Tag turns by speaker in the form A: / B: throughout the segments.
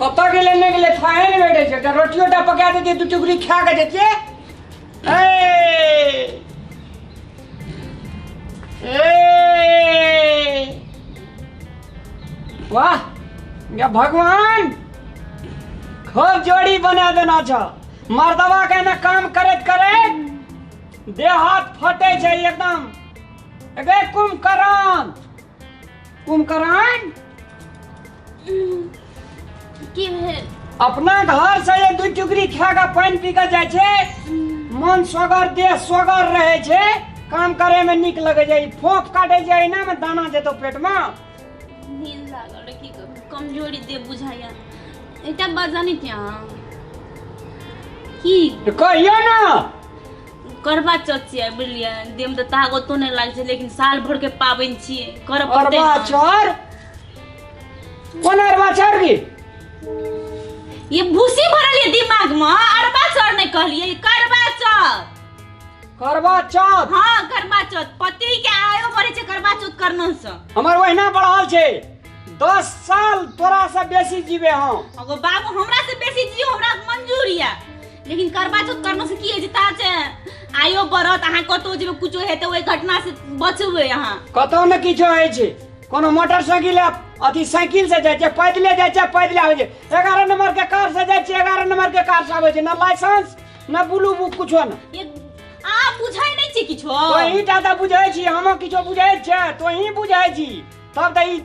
A: कतऽ गेलै नहि गेलै थाहे नहि भेटै छै। एकटा रोटियो टा पका देतियै, दू टुकड़ी खा कऽ जैतियै। ए ए, वाह या भगवान, खूब जोड़ी बना देना छ। मर्दवा के ना काम करैत करैत देह हाथ फटे छै एकदम। एगे कुंभकर्ण, कुंभकर्ण,
B: की भेल?
A: अपना घर से जे दू टुकड़ी खा के पानि पी के जाइ छै, मन सोगर देह सोगर रहे छै, काम करे में नीक लगे छै। ई फोफ काटे छै, एना में दाना जेतो पेट में।
B: नींद लागल रहे, की कहू, कमजोरी देह बुझाइया। एकटा बात जानै छी अहाँ? की?
A: तऽ कहियौ ने।
B: करबा चौथ छियै, बुझलियै? देहमे तऽ ताकतो नहि लागै छै, लेकिन साल भर के पाबनि छियै, करऽ पड़तै
A: अरबा
B: ने।
A: चौर? कोन अरबा चौर की?
B: ये भूसी भरल ये दिमाग में। अरबा चौर नहि कहलियै, करबा चौथ।
A: करबा चौथ?
B: हाँ, करबा चौथ। पति के आयो बढ़े छै करबा चौथ करना से।
A: हमर ओहिना बढ़ल छै, 10 साल तोरा से बेसी जीवे हम।
B: अगो बाबू, हमरा से बेसी जियो, हमरा मंजूर या, लेकिन करबा चौथ करना से की होइ छै? ता छै आयो बढ़त, अहाँ कतौ जेबै, कुछो हेतै, ओहि घटना से बचबै अहाँ।
A: कतौ ने किछो होइ छै। कोनो मोटरसाइकिल अथी साइकिल से जाइ छै, पैदले जाइ छै, पैदले आबै छै। 11 नंबर के कार से जाइ छै, 11 नंबर के कार से आबै छै। न लाइसेंस, न ब्लू बुक, कुछो न।
B: ये अहाँ बुझै नहि छी किछो।
A: तोही टा तऽ बुझै छी, हम किछो बुझै छै? तोही बुझै छी तब तऽ ई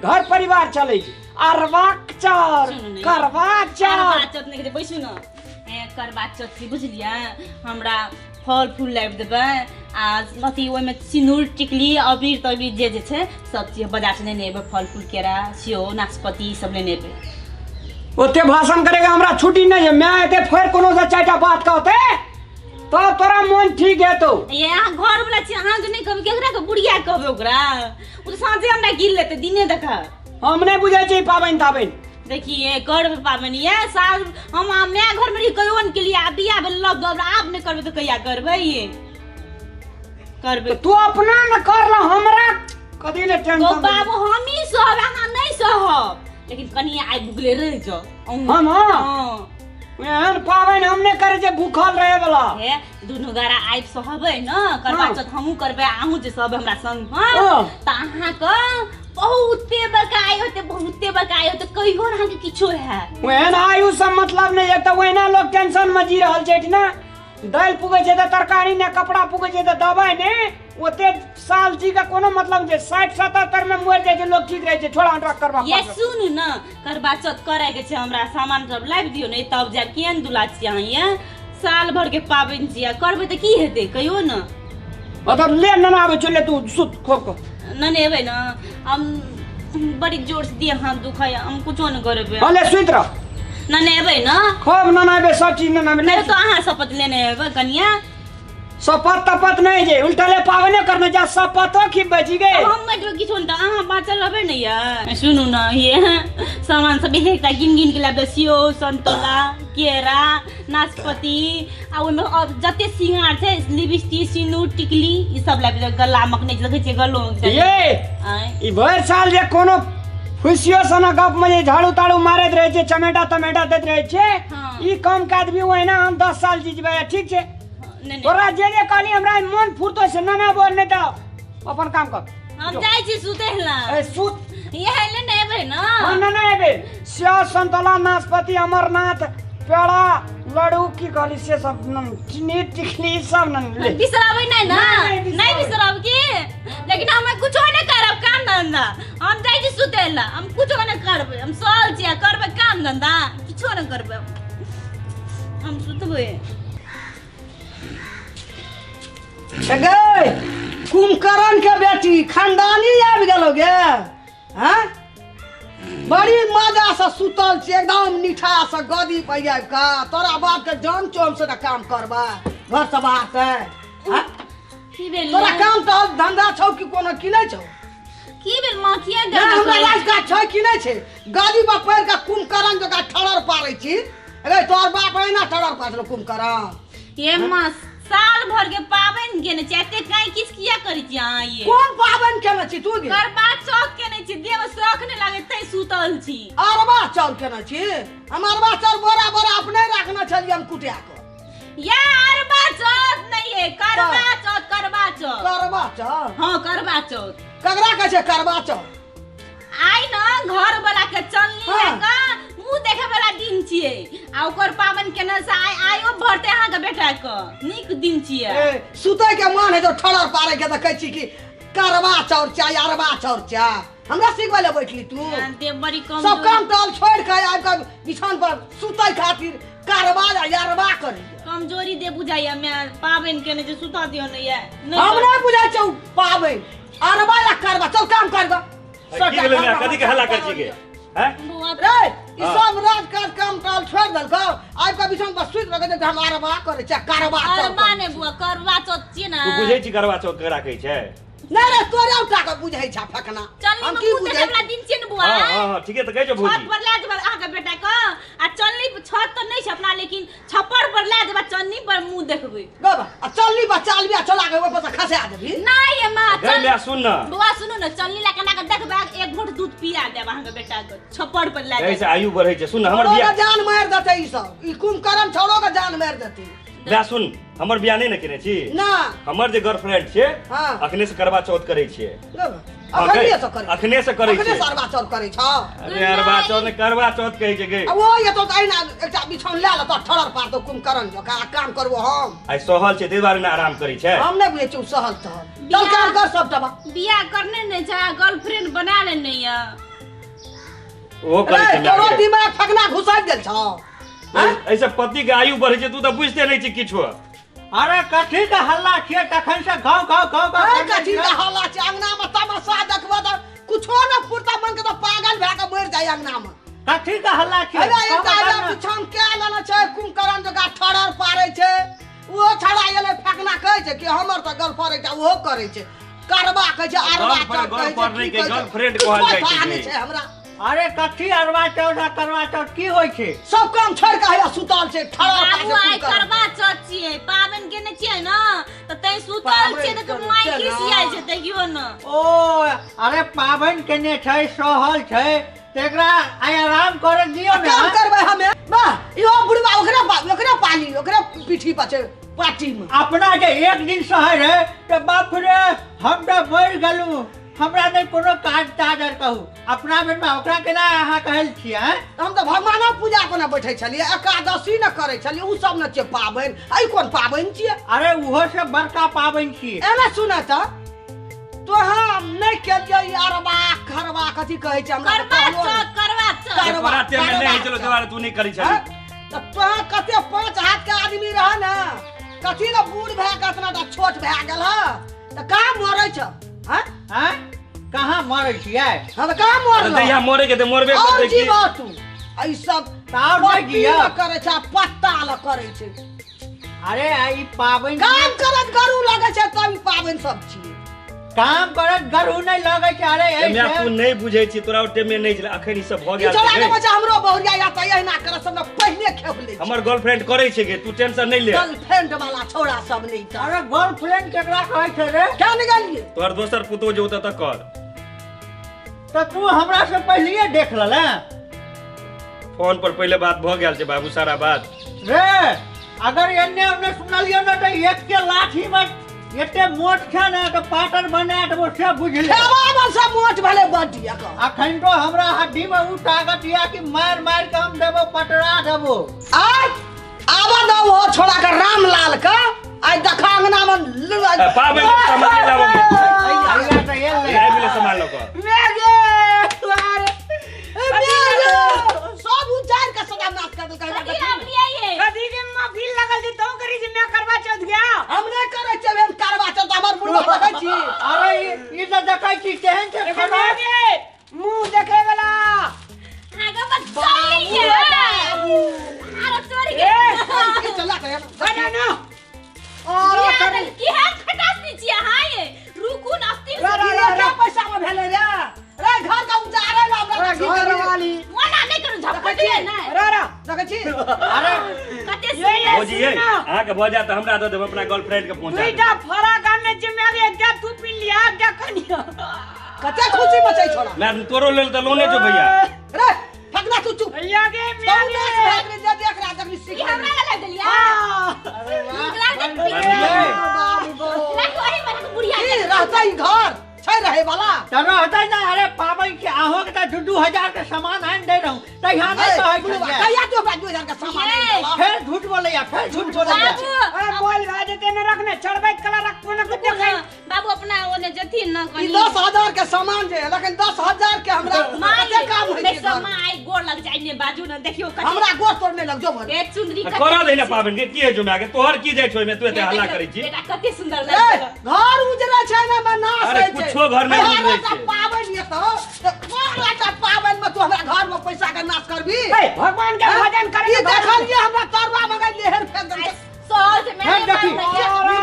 A: घर परिवार चलै छै। अरबाक चाउर।
B: सुनू ने।
A: करबा
B: करबा
A: चाउर
B: चौथ नहि कहै छै, बैसू ने। ए, करबा चौथ छी, बुझलियै? हमरा फल फूल लाबि देबै आ अथी ओहिमे सिन्दूर, टिकली, अबीर तबीर जे जे छै सब चीज बाजारसँ नेने एबै। फल फूल, केरा, सेब, नाशपाती, ई सब नेने एबै।
A: ओते भाषण करेगा हमरा छुट्टी नहीं है। मैं एते फेर कोनो से चारिटा बात कहते तब तोरा मन ठीक हेतौ।
B: ये अहाँ घर वाला छी, अहाँके नहि कहबै केकरा के? बुढ़िया कहबै ओकरा? ओ तऽ साँझे हमरा गिर लेतै, दिने देखा।
A: हम नहि बुझै छी पाबनि ताबनि।
B: देखिए, करबै पाबनि ये साल। हम आ माय घर में रही कहियो नहि केलियै। आब बियाह भेल लग गल, आब नहि करबै तऽ कहिया करबै? ये करबै।
A: तू अपना न कर ल, हमरा कथी ले
B: ओ
A: टेंशन?
B: बाबू, हम ही सहब, अहाँ नहि सहब, लेकिन कनि आइ भुखले रहि जाउ अहूँ।
A: हम?
B: हँ।
A: एहन पाबनि हम नहि करै छियै भूखल रहै वाला।
B: हे, दुनू गोरा आबि सहबै ने करबा
A: हाँ।
B: चौथ? हमहूँ करबै, अहूँ जे सहबै हमरा संग। हाँ।
A: हाँ।
B: तऽ अहाँके बहुते बड़का आय होते, बहुते बड़का आय होते, कहियो ने अहाँके किछो हैत।
A: ओहन आयु सब मतलब नहि। एक तऽ ओहिना लोग टेंशन में जी रहल छै एहिठिना। दालि पुगै छै तऽ तरकारी नहि, कपड़ा पुगै छै तऽ दबाइ नहि। ओते साल जी के कोनो मतलब छै? 60 77 में मरि जाइ छै लोग, ठीक रहै छै। छोड़ा हटवा करबा।
B: ये सुनू ने, करबा चौथ करे के छै, हमरा सामान सब लाबि दियौ ने, तब जायब। केहन दुला छियै अहाँ? ये साल भर के पाबनि छियै, करबै तऽ की हेतै कहियो ने।
A: मतलब ले नना आबै छौ, ले तू सुत खोप कऽ।
B: नहि एबै ने हम, बड़ी जोर से देह हाथ दुखाय, हम कुछो नहि करबै।
A: हाँ, ले सुति रह।
B: नहि एबै ने?
A: खूब नना एबै, सब चीज नना एबै।
B: नहि तो अहाँ शपथ लेने एबै कनिया।
A: शपथ तपत नहीं जे उल्टले पावने करने जा, शपथो खिबै छी गे।
B: हम मरबै किछो नहि तऽ अहाँ बाँचल रहबै ने। ये सुनू ने, ये सामान सब एकटा गिन गिन के लाबि सेव, संतोला, केरा, नाशपाती आ ओहिमे आओर जते सिंगार छै, लिपस्टिक, सिन्दूर, टिकली, ई सब लाबि देबै। गला मकने देखै छियै गलो मे।
A: ये
B: आँय?
A: ई भरि साल जे कोनो फुसियो सना गप में जे झाड़ू ताड़ू मारैत रहै छै, चमेटा तमेटा दैत रहै छै,
B: हाँ।
A: ई कम कए देबी, ओहिना हम 10 साल जी जेबै। ठीक छै?
B: नहि नहि।
A: तोरा जे जे कहली हमरा मन फुरतो से ना बोल, नहीं तो अपन काम कर।
B: हम जाइ छी सुतै ला।
A: ए सुत।
B: ये ले ने एबै ना?
A: हाँ, ना ना एबे। सेव, संतोला, नाशपाती, अमरनाथ, पेड़ा, लड्डू, की कहली से सब न, चीनी, टिकली सब न ले।
B: बिसराबै नहि ना?
A: नहि, नहि।
B: नहि बिसराब की, लेकिन हम कुछो नहि करब काम धंधा। हम जाइ छी सुतै ला, हम कुछो नहि करबै। हम सहल छियै, करबै काम धंधा? किछो नहि करबै हम, सुतबै।
C: गे कुंभकर्ण के बेटी, खानदानी आबि गेलो गे। हैं, बड़ी मजा से सुतल छी एकदम निठा से गदी पर आबि कऽ। तोरा बाप के जान चोम से काम करबा घर से बाहर से, हैं?
B: की भेल?
C: तोरा काम टहल धंधा छौ कि कोनो की नहि छौ?
B: की भेल माँ, किया
C: नहि
B: गाना
C: हमरा
B: करै?
C: राज काज छै कि नहि छै? गदी पर पड़ि कऽ कुंभकर्ण जकाँ ठड़र पारै छी। अरे तोहर बाप एहिना ठड़र पारै छलौ कुंभकर्ण?
B: ये माँ, साल भर के पाबनि केने छी, एते काई किछ किया करै छी अहाँ ये?
C: कोन पाबनि केने छी तू गे?
B: करबा चौथ केने छी, देह में शौख नहि लागे तै सुतल छी।
C: अरबा चाउर केने छी? हम अरबा चाउर बोरा बोरा अपने राखने छलियै हम कुटिया कऽ।
B: या अरबा चौथ नहीं है, करबा चौथ, करबा चौथ।
C: करबा चौथ?
B: हाँ, करबा चौथ।
C: ककरा कहै छै करबा चौथ?
B: आइ न घर वाला के चलनी लए कऽ मुंह देखे वाला दिन छियै, आ ओकर पाबनि केने से आइ आइयो भरते अहाँ के बेटा के नीक दिन छियै।
C: ए, सुतै के मन है तो ठड़र पारे के तऽ कहै छी कि करबा चाउर चाय अरबा चाउर चाय हमरा सिखबै लए बैठली तू?
B: देव बड़ी कम
C: सब काम टाल छोड़ि कऽ आबि कऽ बिछान पर सुतै खातिर करबा या अरबा करी।
B: कमजोरी दे बुझाइया मैं पाबनि केने जे सुता दियो ने ये।
C: हम नहि बुझै छौ पाबनि अरबा या करबा। चल काम कर ग।
D: की भेलै माय? कथी के हल्ला करै छी गे? हैं?
C: रे ई सब राज काज काम टाल छोड़ि देलकौ, आबि कऽ बिछान पर सुति रहै छै, हम अरबा करै छै करबा चौथ।
B: अरबा ने बुआ, करबा चौथ छियै ने।
D: तू बुझै छी करबा चौथ केकरा कहै छै?
C: नहि रे, तोरे उठा कऽ बुझै छा फकना।
B: चलनी
C: हम
B: में
C: की
B: मुँह
C: बुझै?
B: देखे वाला दिन छियै ने बुआ।
D: हाँ, हाँ, हाँ, ठीके तऽ कहै छौ भौजी।
B: छत पर लए जेबै अहाँके बेटा के, आ चलनी छत तऽ नहि छै अपना, लेकिन छप्पर पर लए जेबै, चलनी पर मुँह देखबै।
C: बाबा, आ चलनी पर चालबी आ चला के ओहि पर से खसा देबी।
B: नहि ये माँ,
D: गै
B: चल
D: माय सुन न।
B: बुआ सुनू ने, चलनी लए केना के देखबै, एक घोट दूध पिया देब अहाँके बेटा के, छप्पर पर लए
D: एहि से
B: जेबै।
D: आयु बढ़ै छै। सुन न, हमर
C: छौड़ो
D: बियाह
C: के जान मारि देतै ई सब, ई कुंभकर्ण छौड़ो के जान मारि देतै।
D: माय सुन, हमर बियाह नहि ने केने छी
C: ना।
D: हमर जे गर्लफ्रेंड छै
C: हाँ।
D: अखने से करवा चौथ करै छियै।
C: बाबा, अखने से करै?
D: अखने से करै
C: अखने
D: छियै।
C: से अरबा चौथ करै छौ?
D: अरे अरबा चौथ ने करवा चौथ कहै छै गे।
C: आ ओ एतौ तऽ अहिना एकटा बिछौन लए लेतौ, ठड़र पारतौ कुंभकर्ण जकाँ, आ काम करबो हम।
D: आइ सहल छै ताहि दुआरे ने आराम करै छै।
C: हम नहि बुझै छियै सहल तहल। चल काम कर सबटा बा।
B: बियाह करने नहि छै, गर्लफ्रेंड बना लेने यऽ।
D: ओहो करै
C: रे
D: छै
C: तोरो
D: माय गे।
C: दिमाग फकना घुसाइ गेल छौ?
D: एहिसँ पति के आयु बढ़ै छै, तू तऽ बुझिते नहि छी किछो।
E: अरे कथी के हल्ला छियै तखन से गाँव गाँव गाँव गाँव
C: अरे
E: करने
C: कथी के
E: छियै?
C: हल्ला छै अंगना में? तमाशा देखबऽ तऽ कुछो न फुरता, मन के तऽ पागल भए कऽ मरि जाइ अंगना में।
E: कथी के हल्ला छियै?
C: अरे एकटा
E: कहू
C: एहिजा
E: ने।
C: बिछान कए लेने छै, कुंभकर्ण जकाँ ठड़र पारै छै। ओहो छड़ा एलै फकना, कहै छै कि हमर तऽ गर्लफ्रेंड एकटा ओहो करै छै, करबा कहै छै, अरबा
D: गर्लफ्रेंड
C: चौथ कहै छै,
D: गर्लफ्रेंड
C: की
D: के
C: कहै छै,
D: गर्लफ्रेंड
C: किछो
D: कहल जाइ छै
C: था नहि
D: गे।
C: छै हमरा।
E: अरे कथी अरबा चौथ आ करवा चौथ की होइ छै?
C: सब काम छोड़ि कऽ हैया सुतल छै ठड़र
B: बाबू
C: पारै छै
B: आइ
C: कुंभकर्ण।
B: करबा चौथ छियै, पाबनि केने छियै ने तऽ तैं सुतल
C: पाबनि
B: छियै तऽ
C: केने
B: माय
C: छियै ने।
B: खिसियाइ छै देखियौ ने।
E: ओ अरे पाबनि केने छै, सहल छै, तेकरा आइ आराम करे दियौ ने।
C: काम करबै हमे? वाह, इहो बुढ़बा ओकरे ओकरे पाली, ओकरे पीठी पर छै पार्टी में।
E: अपना जे एक दिन सहै रहे तऽ बाप रे हम तऽ मरि गेलहुँ, हमरा नहि कोनो काज ताज आर कहू। अपना बेरमे ओकरा केना अहाँ कहल छियै? आँय?
C: हम तऽ भगवानक पूजा कोना बैठै छलियै, एकादशी ने करै छलियै, ओ सब ने छियै पाबनि। एहि कोन पाबनि छियै?
E: अरे ओहो से बड़का पाबनि छियै।
C: एना सुन तऽ तोहा नहि केलियै ई अरबा खरबा कथी कहै छै हमरा तऽ
B: करबा
C: कहलो नहि।
B: चौथ, करबा चौथ।
C: करबा-
D: तोरा टेम में नहि होइ छलौ
C: करबा
D: दुआरे तू नहि करै छली।
C: हँ? तऽ तोहा कते 5 हाथ के आदमी रह ने, कथी ने बूढ़ भए कऽ एतना टा छोट भए गेल ह, तऽ कहाँ मरै छ? हँ?
E: आँय? कहाँ मरै छियै?
C: हँ तऽ कहाँ
D: अरे
C: मरल?
D: जहिया मरे के तऽ मरबे
C: और
D: करतै की।
C: जीबह तू। आ ई सब
E: तऽ और नहि
C: पत्ती
E: जियब।
C: लऽ करै छै आ पत्ता लऽ करै छै।
E: अरे आ ई पाबनि
C: काम करत गरू लगै छै तब ई पाबनि सब छियै।
E: काम करत गरू नहि लगै छै। अरे
D: ए माय,
E: ऐसे
D: तू नहि बुझै छी, तोरा ओ टेम में नहि छलै, अखन ई सब भऽ
C: ई
D: गेल
C: छोड़ा
D: छै
C: के
D: गे।
C: बच्चा हमरो बहुरिया या तऽ एहिना करत, सब पहिने खेप लै छै।
D: हमर गर्लफ्रेंड करै छै गे, तू टेंशन नहि ले।
C: गर्लफ्रेंड वाला छौड़ा सब नहि तऽ।
E: अरे गर्लफ्रेंड केकरा कहै छै रे?
C: क्या नहि गेलियै?
D: तोहर दोसर पुतोह जे ओतऽ तकर।
E: तऽ तू हमरा से पहिलिये देख लेले?
D: फोन पर पहिले बात भऽ गेल छै बाबू, सारा बात।
E: रे अगर एन्ने ओन्ने सुनलियो ने तऽ एक के लाठी में एते मोट छै ने तऽ पाटर बना देबो से बुझ ले।
C: खेबा बस से मोट भेलै बड्ड एकर।
E: अखन तो हमरा हड्डी में उ ताकत या कि मार मार के हम देबो पटरा देबो।
C: आय आबऽ दो ओ छोड़ा के रामलाल के, आइ देखा अंगना में
D: पाबनि के सामान नहि लाबऽ।
E: अइला तऽ एलै।
D: आबि गेलै सामान लऽ कऽ।
A: मैं गे, तुम्हारे।
C: ए, मैं गे, सब उजाड़ के सदा नाश कर देलकै।
B: कथी आबलियै ये?
A: कथी के महफिल लगल छै, तों करी छै मैं करवा चौथ गया।
C: हम नहि करै छियै एहन करवा चौथ, हमर बुढ़वा देखै छी।
E: अरे ई तऽ देखै छी केहन छै
A: एकर
E: खराब।
A: मैं गे, मुँह देखै वाला।
B: आगे बच्चा ये। अरे चोरी के।
A: ए,
C: की चला के
A: बना ना।
C: और
B: किया
C: करी।
B: की है खटास दी छी अहाँ ये? रुकू न अस्थिर से।
A: रा,
C: ई
A: रा,
C: के
A: रा।
C: पैसा में भेलै रे? रे घर का उजाड़े ला हमरा
A: रा,
C: ठीक
A: घर
C: करी।
A: वाली।
B: मोना नहि करू, झपटी
C: देखै छी?
B: ने।
A: रा, रा,
C: देखै छी।
E: अरे
B: कते
A: ये ये
D: भौजी ये
A: सुन ना।
D: अहाँके भऽ जायत तऽ हमरा दऽ देब, अपना गर्लफ्रेंड के पहुँचा देब।
A: दुईटा फराक आनने छी माय, एकटा तू पी लिया, एकटा कनिया।
C: कते खुशी मचै छोड़ा।
D: मैं तोरो लेल तऽ लोने छौ भैया।
C: रे फकना तू चुप।
A: भैया गे
C: तू
A: माय
C: नाच
A: गे।
C: भए गेलै जे देख रहा जखनी सीख
B: ई हमरा लग देलिया।
A: हाँ।
E: अरे वाह,
B: नीक लागत
E: बड़
B: पी।
E: बढ़िया।
C: बाबू गो।
B: राखू एही में, राखू बुढ़िया
C: की
B: के।
C: रहतै ई घर छै रहै वाला?
E: तऽ रहतै ना। अरे पाबनि छै, अहूँके तऽ 2-2 हजार के सामान आनि दै रहूँ, तहिया नहि कहै छलियै।
C: कहिया तू हमरा 2000 के सामान आनि
B: ये।
C: देलह?
E: फेर झूठ बोलैया, फेर झूठ बोलैया।
B: बाबू
A: अरे बोल भए जेतै ने, रखने चढ़बैत कला रखबो ने कुछ देखै।
B: बाबू अपना ओने जथिन न
C: ई
B: कनी।
C: 10,000 के सामान जे लेकिन 10,000 के हमरा
B: माय
C: कते काम होइ
B: नहीं
C: छै
B: सब
C: घर?
B: माय गोर लग जाय ने, बाजू ने, देखियो कते।
C: हमरा गोर तोड़ने लग जो भर।
B: ए चुनरी
D: आ
B: कते।
D: करऽ दे ने पाबनि के, की होइ छौ माय के, तोहर की जाइ छौ ओहिमे, तू एते हल्ला करै छी?
B: बेटा कते सुंदर
C: ए
B: लगै।
C: घर उजरे छै ने में नाश
D: अरे
C: होइ छै।
D: कुछो घर नहि
C: अरे
D: उजरै
C: तऽ
D: छै।
C: पाबनि ये तऽ कोन पाबनि में तू हमरा घर में पैसा के नाश करबी?
A: ए भगवान के भजन करे।
C: ई देखलिए हमरा तरवा मंगाई लेहर फेंक देलकै।
B: सहल से
E: फेर
B: मैं
E: देखी ई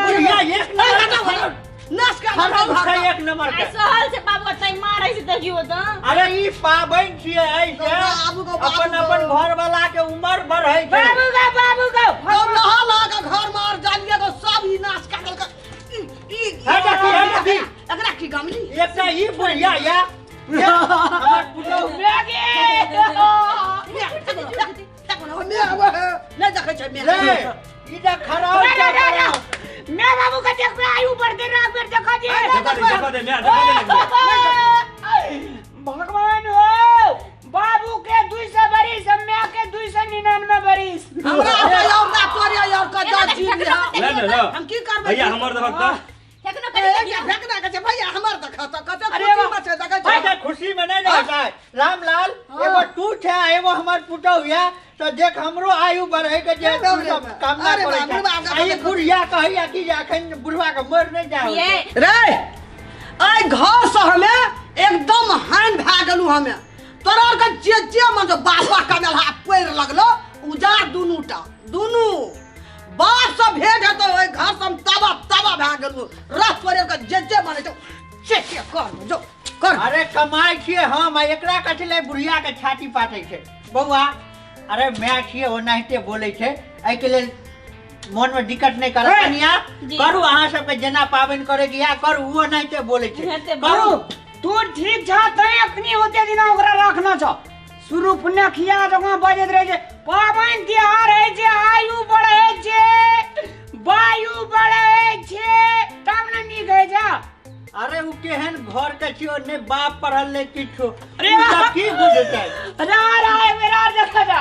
E: बुढ़िया एक नंबर के खराब।
C: नाश कर
E: खराब
C: घर
E: छै
C: के।
E: एक नंबर के।
B: आई सहल से बाबू तई मारै छै, देखियो तऽ।
E: अरे ई पाबनि छियै, ऐसे
C: बाबू गो, बाबू
E: अपन
C: गो।
E: अपन घर वाला के उमर बढ़ै छै।
A: बाबू गो, बाबू गो।
C: तो नहा लहा के घर में और जालिए तो सब ई नाश कर देलकै। ई ई
E: हे देखी, हे देखी।
C: एकरा की गमली?
E: एकटा ई बुढ़िया या ये हमर पुतहु।
A: माय गे।
C: नहि देखै छै।
E: ले ई तऽ खराब
A: रे
E: छै,
A: रे रे
E: खराब।
A: मैं बाबू के देखबे आयु बढ़ते रह बेर देखा जे।
D: देखा दे, देखा दे माय, देखा दे ने।
A: भगवान हो, बाबू के 200 बरिस, मैं के 299 बरिस।
C: हमरा और ना तोरे और के दस जी।
D: ले ले ले।
C: हम की करबै?
D: भैया हमर दबक तऽ।
B: एखनो
C: ए,
B: कनी
C: एकटा फेकना के छै भैया हमर देखा तऽ कते
A: अरे
C: खुशी
A: वाह।
C: मचे देखै छै।
E: अच्छा खुशी में नहीं रहता है रामलाल। एगो तू छै, एगो हमर पुतहु या, तऽ देख हमरो आयु बढ़ै के जे
C: अरे
E: तू सब
C: बाप,
E: कामना
C: अरे
E: करै
C: बाप,
E: छै।
C: बुढ़बा
E: आ ई बुढ़िया कहैया कि जे अखन बुढ़वा के मर नहि जाय।
B: ये
C: रे एहि घर से हमे एकदम हानि भए गेलू। हमे तोरा आरके जे जे मन जो बाबा कमेलहा पैर लगलो उजार दुनू टा दुनू बाप से भेंट हेतौ। ओहि घर से हम तबा तबा भए गेलू। रह तोरे आरके जे जे मन छौ से से कर जो कर।
E: अरे कमाइ छियै हम आ एकरा कथी लए बुढ़िया के छाती पाटै छै बौआ? अरे माय छियै, ओनाहिते बोलै छै, एहिके लेल मोनमे दिक्कत नहि करत। कनिया
B: जी।
E: करू, अहाँ सबके जेना पाबनि करे के या करू, ओ ओनाहिते बोलै छै।
B: हेतै।
E: करू।
A: तू ठीक छ तै अखनी होते दिना ओकरा रखना छ। शुरू पुण्य खिया जगह बजैत रहे छै। पाबनि तिहार होइ छै, आयु बढ़ै छै, वायु बढ़ै छै, तब ने नीक होइ छै।
E: अरे ओ केहन घर के छियो, नहि बाप पढ़ल नहि किछो।
A: अरे
E: उ सब की बुझतै?
A: रा रा एक बेर आर देखा जा,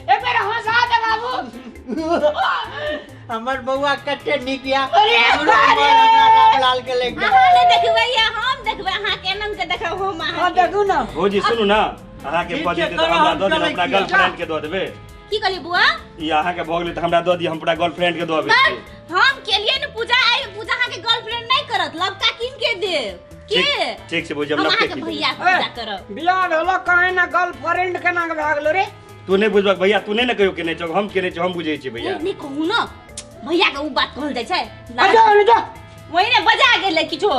A: एक बेर हंसा दे बाबू।
E: हमर बौआ कते नीक या।
A: अरे
E: हमरो
A: अरे!
E: उमर हमरा रामलाल के लग
B: अहाँ नहि देखबै या हम देखबै? अहाँ के के देखब हम?
A: हाँ।
B: अहाँ के।
A: देखू ना।
D: भौजी सुनू ना, अहाँके
E: ठीक
D: भऽ
E: छै,
D: जेतै तऽ
E: करो,
D: हमरा
E: हम
D: दऽ दिअ,
E: चलै
D: अपना
E: छियै।
D: गर्लफ्रेंड के दऽ देबै।
B: की कहलियै बुआ?
D: ई अहाँके भऽ गेलै तऽ हमरा दऽ दिअ, हम अपना गर्लफ्रेंड के दऽ अबै
B: पर
D: छी।
B: हम केलिए ने पूजा, आइ पूजा अहाँके गर्लफ्रेंड नहीं करत, लबका कीन के देब के।
D: ठीक ठीक छै भौजी, हम
B: हम
D: नबके
B: अहाँके
D: की
B: भैया के पूजा करब।
A: बियाह भेलो कहीं ना गर्लफ्रेंड केना के भए गेलो रे?
D: तू नहि बुझबक भैया, तू नहि ने कहियो केने छौ, हम केने छौ, हम बुझै छियै भैया।
B: नहीं कहू ना भैया के, उ बात कहल जाइ छै।
A: अच्छा अच्छा।
B: वही ने बजा गेलै किछो।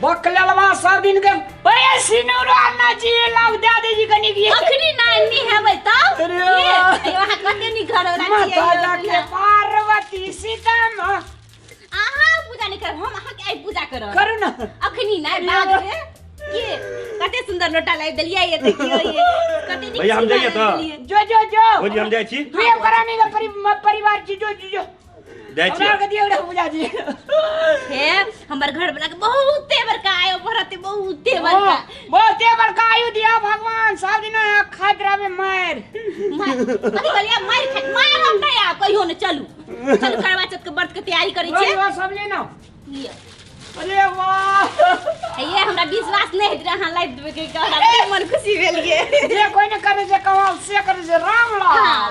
A: बकलेलवा सब दिन के ओए सिनूर आना चाहिए, लाव दे दे जी कनी की।
B: अखनी ना निहेबै तब
A: अरे
B: के
A: वाह।
B: अयो अहाँ कते नीक घर वाला
A: माता
B: छियै।
A: जाके पार्वती सीता माँ।
B: अहाँ पूजा नहीं करब, हम अहाँके आइ पूजा करब।
A: करू ना।
B: अखनी नहि, बाद मे। के कते सुंदर लोटा लाबि देलियै ये, देखियौ ये कते नीक
D: भैया, हम
B: सिंगार
D: जाइए तऽ?
B: देलियै।
A: जो जो जो।
D: भौजी हम जाइ छी।
A: तू ये करानी का परिवार छी, जो जो जो।
D: जाइ छी।
A: हमरा के दियो रे पूजा जी।
B: हे हमर घर वाला के बहुते बड़का आयो बढ़ते, बहुते बड़का।
A: बहुते बड़का आयु दिया भगवान, सब दिन खाइत रहबे मार।
B: कथी कहलियै? मारि खाइ मार हम नहि आब कहियो ने। चलू चलू, करवा चौथ के व्रत के तैयारी करै छियै।
A: वाह, सब ले ना।
B: लिअ।
A: अरे वाह।
B: ये हमरा विश्वास नहि होइत रहै अहाँ लाबि देबै कहि कऽ, हमरा बड़ मन खुशी भेल गे।
A: जे कोई ने करे से कमाल से करे से रामलाल।
B: हाँ।